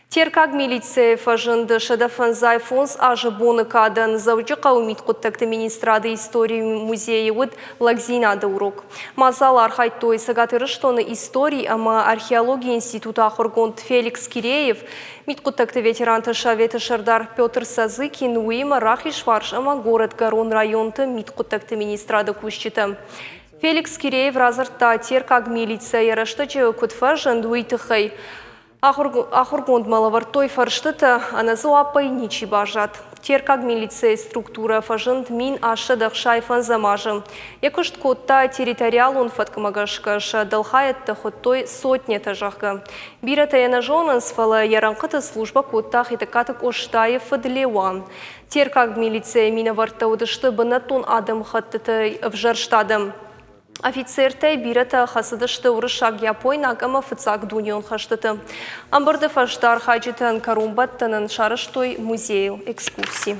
Теркаг милицӕйы фӕзынды 155 азы боны кадӕн Дзӕуджыхъӕуы мидхъуыддӕгты министрады историйы музейы уыд лӕгдзинады урок. Мадзалы архайдтой Цӕгат Ирыстоны истори ӕмӕ археологийы институты ахуыргонд Феликс Киреев, мидхъуыддӕгты ветеранты советы сӕрдар Петр Сазыкин, уыимӕ Рахизфарс ӕмӕ Горӕтгӕрон районты мидхъуыддӕгты министрады кусджытӕ. Феликс Киреев радзырдта, теркаг милицӕ йӕ рӕстӕджы куыд фӕзынд, уый тыххӕй. Ахуыргондмӕ лӕвӕрдтой фӕрстытӕ, ӕнӕ дзуаппӕй ничи баззад. Теркаг милицӕйы структурӕ фӕзынд 1865 азы. Йӕ куыст кодта территориалон фӕткмӕ гӕсгӕ, сӕ дӕлхайӕдтӕ хуыдтой сотнятӕ, зӕгъгӕ. Бирӕтӕ йӕ нӕ зонынц, фӕлӕ йӕ рӕнхъыты службӕ кодта Хетӕгкаты Къостайы фыд Леуан. Теркаг милицӕйы минӕвӕрттӕ уыдысты бынӕттон адӕмыхӕттытӕй ӕвзӕрст адӕм. Офицертӕй бирӕтӕ хӕцыдысты уырыссаг-япойнаг ӕмӕ фыццаг дунеон хӕстыты. Ӕмбырды фӕстӕ архайджытӕн кӕронбӕттӕнӕн сарӕзтой музейыл экскурси.